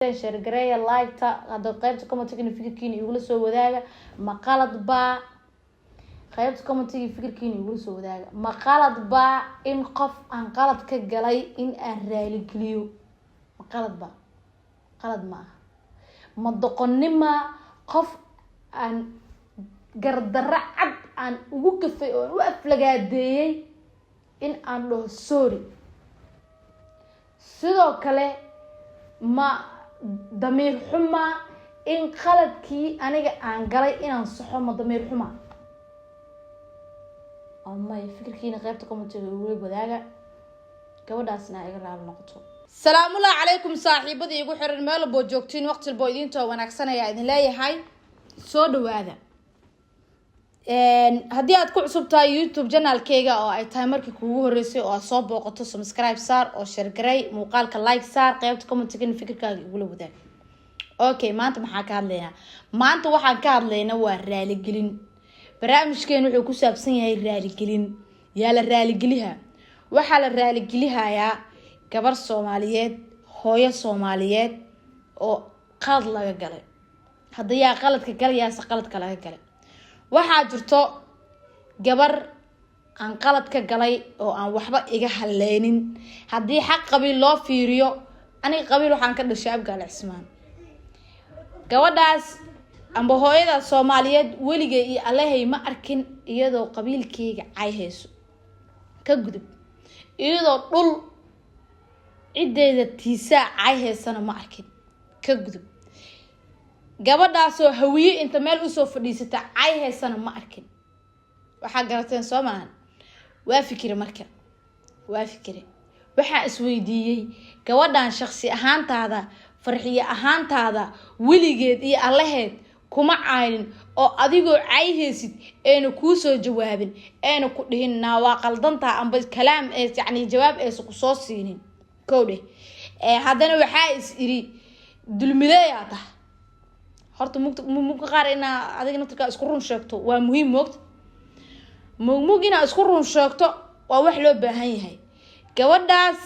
Share gareeya, like-ta hadda, qeybta commentigana fikirkiina igula soo wadaaga. Ma qalad baa? Qeybta commentiga fikirkiina igula soo wadaaga. Ma qalad baa in qof aan qalad ka galay in aan raaligeliyo? Ma qalad baa? Qalad ma aha. Ma doqonnima qof aan gardarro cad aan ugu gafay oo aan u aflagaadeeyey in aan dhaho sorry? Sidoo kale, ma damiir xuma in qaladkii aniga aan galay inaan saxo? Ma damiir xuma? May. Fikirkiina qeybta commentiga igula wadaaga. Gabadhaasna iga raali noqoto. Salaamullahi calaykum, saaxiibadii igu xiran meel walboo joogtiin, waqti walboo idiintoo wanaagsan ayaa idin leeyahay. Soo dhawaada. Haddii aad ku cusub tahay YouTube channelkeyga oo ay tahay markii kuugu horeysay oo aad soo booqato, subscribe saar oo share garay muuqaalka, like saar, qeybta commentigana fikirkaaga igula wadaag. Okay, maanta maxaa ka hadlaynaa? Maanta waxaan ka hadlaynaa waa raaligelin. Barnaamijkeen wuxuu ku saabsan yahay raaligelin. Yaa la raaligeliha? Waxaa la raaligelihayaa gabar Soomaaliyeed, hooyo Soomaaliyeed oo qalad laga galay. Hadda yaa qaladka galayaase qaladka laga galay? Waxaa jirto gabar aan qalad ka galay oo aan waxba iga haleynin. Haddii xaq qabiil loo fiiriyo, aniga qabiil waxaan ka dhashay Abgaal Cismaan. Gabadhaas amba hooyadaas Soomaaliyeed weligay iyo allahay ma arkin iyadoo qabiilkeyga cay hayso. Ka gudub, iyadoo dhul ciddeeda tiisaa cay haysana ma arkin. Ka gudub, gabadhaasoo Hawiye inta meel usoo fadhiisata cay haysana ma arkin. Waxaa garateen soo maahan? Waa fikire. Marka waa fikire, waxaa isweydiiyey: gabadhan shaksi ahaantaada, Farxiye ahaantaada, weligeed iyo allaheed kuma caynin oo adigoo cayhaysid eena kuusoo jawaabin, eena ku dhihin naa waa qaldantaa, amba kalaam yacni jawaab aysa kusoo siinin. Kow dheh. Haddana waxaa is iri, dulmileeyaa tahay. Horta mugta mugka qaar inaa adiga naftirkaa isku run sheegto waa muhiim. Moogta mugmug inaa isku run sheegto waa wax loo baahan yahay. Gabadhaas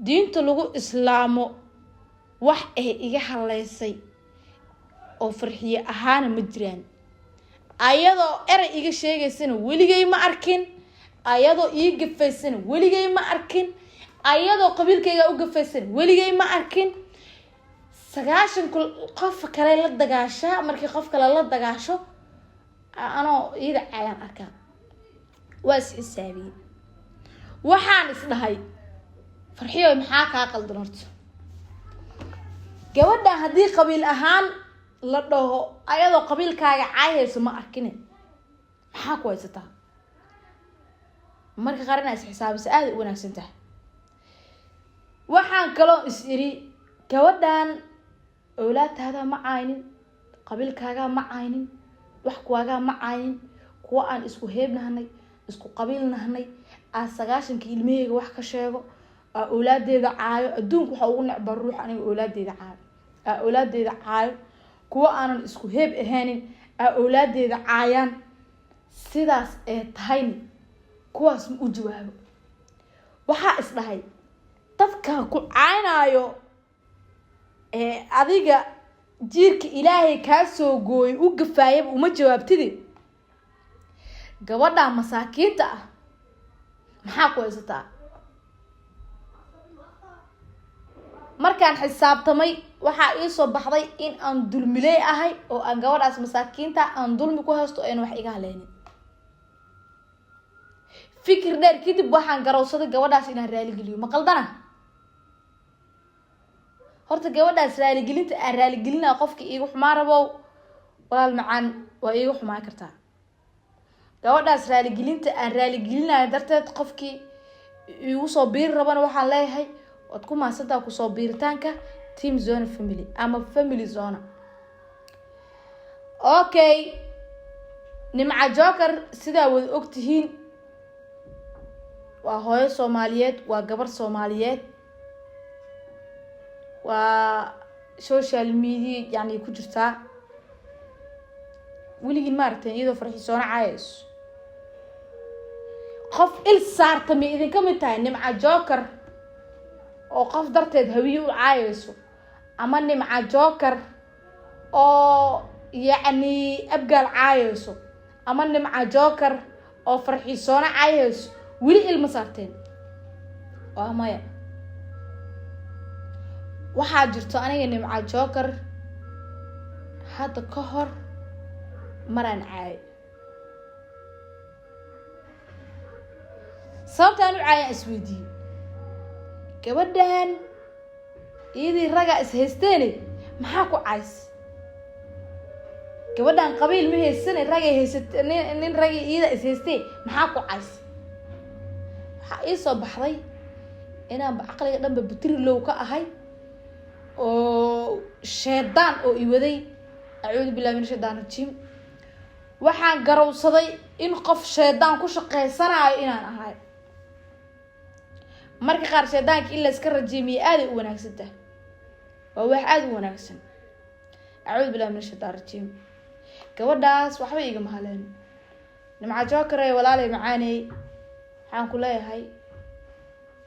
diinta lagu islaamo wax ay iga haleysay oo Farxiye ahaana ma jiraan. Ayadoo erey iga sheegaysana weligay ma arkin, ayadoo ii gafaysana weligay ma arkin, ayadoo qabiilkayga u gafaysana weligay ma arkin. 90 qof kale la dagaashaa, markii qof kale la dagaasho anoo iyada caayaan arkaa. Waa is xisaabiyey. Waxaan is dhahay, Farxiyo, maxaa kaa qaldan? Horta gabadhan haddii qabiil ahaan la dhaho, ayadoo qabiilkaaga caayhayso ma arkine, maxaa ku haysataa? Marka qaar inaa is xisaabisa aada u wanaagsan tahay. Waxaan kaloo is iri, gabadhan owlaadtaadaa ma caynin, qabiilkaagaa ma caynin, wax kuwaagaa ma caynin, kuwa aan isku heeb nahnay, isku qabiil nahnay, aa 90-ka ilmaheyga wax ka sheego, aa owlaadeeda caayo. Adduunka waxa ugu necba ruux aniga owlaadeeda caayo, aa owlaadeeda caayo. Kuwa aanan isku heeb ahaynin aa owlaadeeda caayaan. Sidaas ee tahayni, kuwaas ma u jawaabo. Waxaa is dhahay, dadka ku caynaayo ee adiga jiirka Ilaahay kaa soo gooyay u gafaayaba uma jawaabtidi, gabadha masaakiinta ah maxaa ku haysataa? Markaan xisaabtamay, waxaa iisoo baxday in aan dulmiley ahay oo aan gabadhaas masaakiinta aan dulmi ku haysto, ayna wax iga haleynin. Fikir dheer kadib, waxaan garowsaday gabadhaas inaan raaligeliyo. Ma qaldana horta gabadhaas raaligelinta aan raaligelinaa? Qofka iiga xumaa rabow, walaal macaan, waa iiga xumaan kartaa. Gabadhaas raaligelinta aan raaligelinayo darteed, qofkii iigu soo biiri rabana waxaan leeyahay, waad ku mahadsantaha kusoo biiritaanka Team Zona Family ama Family Zona. Okay, Nimca Joker, sidaa wada ogtihiin, waa hooyo Soomaaliyeed, waa gabar Soomaaliyeed, waa social media yani ku jirtaa. Weligiin maaragtay iyadoo Farxisoona caayayso? Qof il saarta may idinka mid tahay Nimca Joker oo qof darteed Hawiye u caayayso? Ama Nimca Joker oo yacni Abgaal caayeyso, ama Nimca Joker oo Farxiisoono caayeyso, weli ilma saarteen? Waa maya. Waxaa jirto aniga Nimca Joker hadda ka hor maraan caayo. Sababtaan u caayaan isweydiiyey: gabadhan iyadii ragaa is haysteene, maxaa ku cays? Gabadhan qabiil ma haysane, ragay haysat, nin ragii iyada is haystee, maxaa ku cays? Waxaa ii soo baxday inaanba caqliga dhanba butrilow ka ahay oo shaydaan oo iwaday. Acuudu billahi min shaydaan rajiim. Waxaan garowsaday in qof shaydaan ku shaqeysanayo inaan ahay. Marka qaar shaydaanka in layska rajiimiye aaday u wanaagsan tahay, waa wax aada u wanaagsan. Acuudu billahi min ashaytaan rajiim. Gabadhaas waxba igama haleen. Nimca Jookare, walaalay macaaney, waxaan ku leeyahay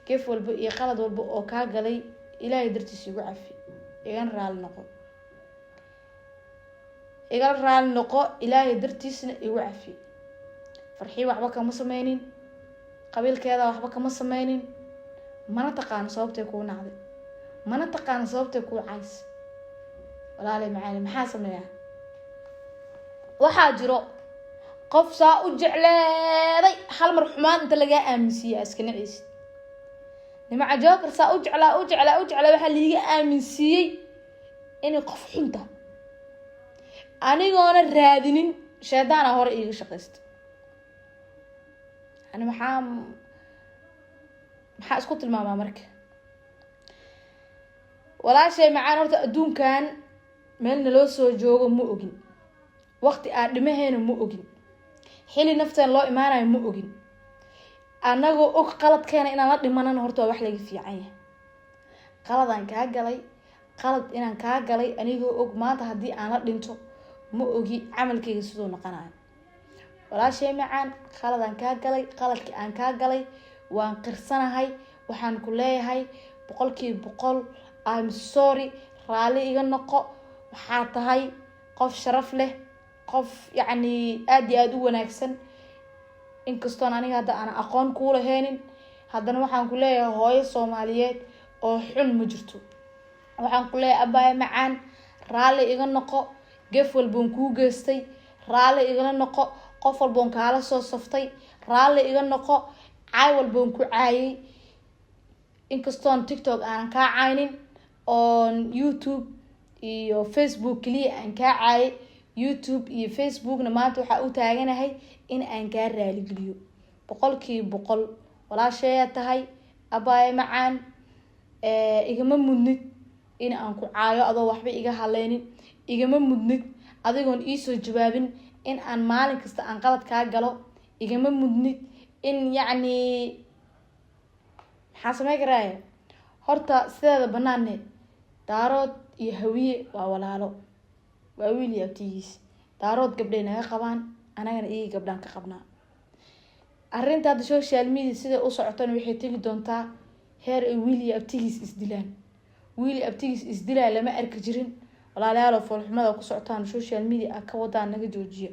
gef walba iyo qalad walba oo kaa galay Ilaahay dartiis igu cafi, igana raali noqo, igala raali noqo, Ilaahay dartiisna igu cafi. Farxii waxba kama sameynin, qabiilkeeda waxba kama sameynin. Mana taqaano sababtay kuu nacday, mana taqaano sababtay kuu cays. Walaalay macaani, maxaa sameeyaa? Waxaa jiro qof saa u jecleeday, hal mar xumaan inta lagaa aaminsiiya iska naceysid. Nimca Joker saa u jeclaa, u jeclaa, u jeclaa, waxaa liiga aaminsiiyey inay qof xunta, anigoona raadinin. Shaydaana hore iiga shaqaysta. Yani maxaa isku tilmaamaa marka? Walaashay macaan, horta adduunkan meel naloo soo joogo ma ogin, waqti aan dhimaheena ma ogin, xili nafteen loo imaanayo ma ogin. Anagoo og qaladkeena inaan la dhimanana, horta waa wax laga fiican yahay. Qaladaan kaa galay, qalad inaan kaa galay anigoo og, maanta haddii aan la dhinto ma ogi camalkeyga siduu noqonayo. Walaashay macaan, qaladaan kaa galay, qaladkii aan kaa galay waan qirsanahay. Waxaan ku leeyahay 100% I'm sorry, raalli iga noqo. Waxaa tahay qof sharaf leh, qof yacni aada iyo aada u wanaagsan. Inkastoon aniga hadda aan aqoon kuu lahaynin, haddana waxaan ku leeyahay hooyo Soomaaliyeed oo xun ma jirto. Waxaan ku leeyahay, abbaaya macaan, raalli iga noqo. Gef walboon kuu geystay, raalli igala noqo. Qof walboon kaala soo saftay, raalli iga noqo. Caay walboon ku caayay, inkastoon TikTok aanan kaa caynin, oon YouTube iyo Facebook keliya aan kaa caayay. YouTube iyo Facebookna maanta waxaa u taaganahay in aan kaa raaligeliyo 100%. Walaasheeyaa tahay, abaaye macaan, igama mudnid in aan ku caayo adoo waxba iga haleynin. Igama mudnid adigoon iisoo jawaabin in aan maalin kasta aan qalad kaa galo. Igama mudnid in yacni maxaa samey karaaye. Horta sideeda banaane, Daarood iyo Hawiye waa walaalo, waa wiil iyo abtigiis. Daarood gabdhay naga qabaan, anagana iyaga gabdhaan ka qabnaa. Arrinta hadda social media siday u socotona, waxay tegi doontaa heer ay wiil iyo abtigiis isdilaan. Wiil iyo abtigiis isdilaa lama arki jirin. Walaalayaal, foolxumada ku socotaan social media a ka wadaan naga joojiya,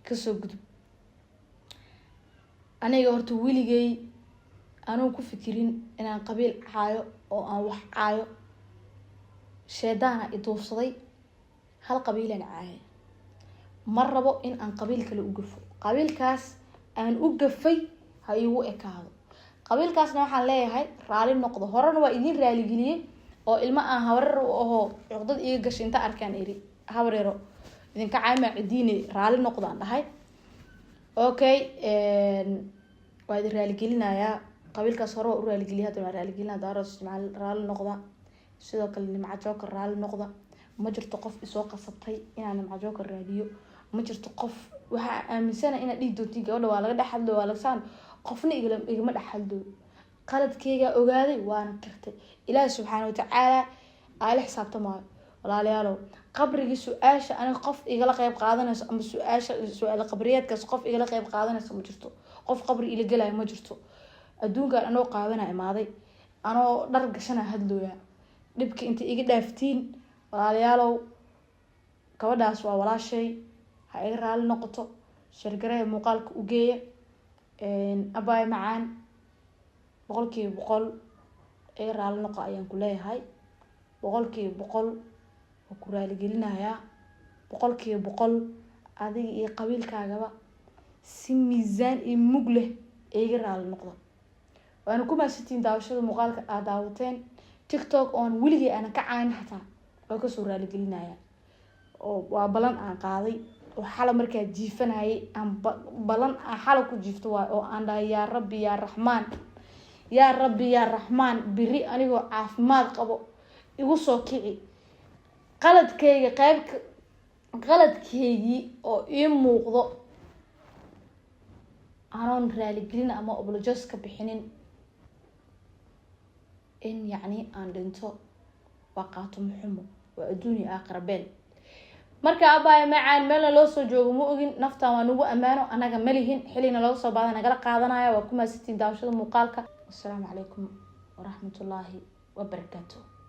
kasoo gudub. Aniga horta weligay anugu ku fikirin inaan qabiil caayo oo aan wax caayo. Sheedaana iduufsaday, hal qabiilaan caayay. Ma rabo in aan qabiil kale u gafo. Qabiilkaas aan u gafay ha iigu ekaado. Qabiilkaasna waxaan leeyahay raali noqdo. Horena waa idiin raaligeliyey oo ilmo aan habareer u ahoo cuqdad iiga gashay inta arkaan iri, "Habareero, idinka caaymaa cidiine, raali noqdaan," dhahay. Okay, waa idin raaligelinayaa. Qabiilkaas hore waa u raaligeliya, hadda waa raaligelinaya. Daaro Ismaciil, raali noqda. Sidoo kale Nimco Joker, raali noqda. Ma jirto qof isoo qasabtay inaan Nimco Joker raadiyo, ma jirto qof. Waxaa aaminsana inaad dhihi doontiin, "Gabadha waa laga dhex hadlo, waa lagasaan." Qofna igama dhex hadlo. Qaladkeygaa ogaaday, waana kirtay. Ilaahi subxaana watacaala aala xisaabtamaayo. Walaalayaalow, qabrigii su-aasha aniga qof igala qeyb qaadanayso ama su-aasha su-aal qabriyeedkaas qof igala qeyb qaadanayso ma jirto. Qof qabri ila gelayo ma jirto. Adduunkan anoo qaabana imaaday, anoo dhar gashana hadlooya. Dhibka inta iga dhaaftiin, walaalayaalow, gabadhaas waa walaashay, ha iga raali noqoto. Share gareeya muuqaalka, u geeya. Abaay macaan, 100% iga raali noqo ayaan ku leeyahay. 100% waa ku raaligelinayaa. 100% adiga iyo qabiilkaagaba si miisaan iyo mug leh iga raali noqdo. Waana ku mahadsantiin daawashada muuqaalka aad daawateen. TikTok oon weligay aanan ka caanin xataa waa kasoo raaligelinaya, oo waa balan aan qaaday oo xala markaa jiifanayay aan balan aan xala ku jiifto waay, oo aan dhahay: "Yaa Rabbi yaa Raxmaan, yaa Rabbi yaa Raxmaan, beri anigoo caafimaad qabo igu soo kici." Qaladkayga qeybka, qaladkaygii oo ii muuqdo, anoon raaligelin ama apologize ka bixinin in yacni aan dhinto waa qaato muxumo, waa adduunya aakhira beel. Marka abaya macaan, meelna loo soo joogo ma ogin. Naftan waa nagu ammaano, anaga malihin. Xilina looga soo baada nagala qaadanaya. Waa ku mahadsantiin daawashada muuqaalka. Assalaamu calaykum waraxmatullaahi wabarakaatu.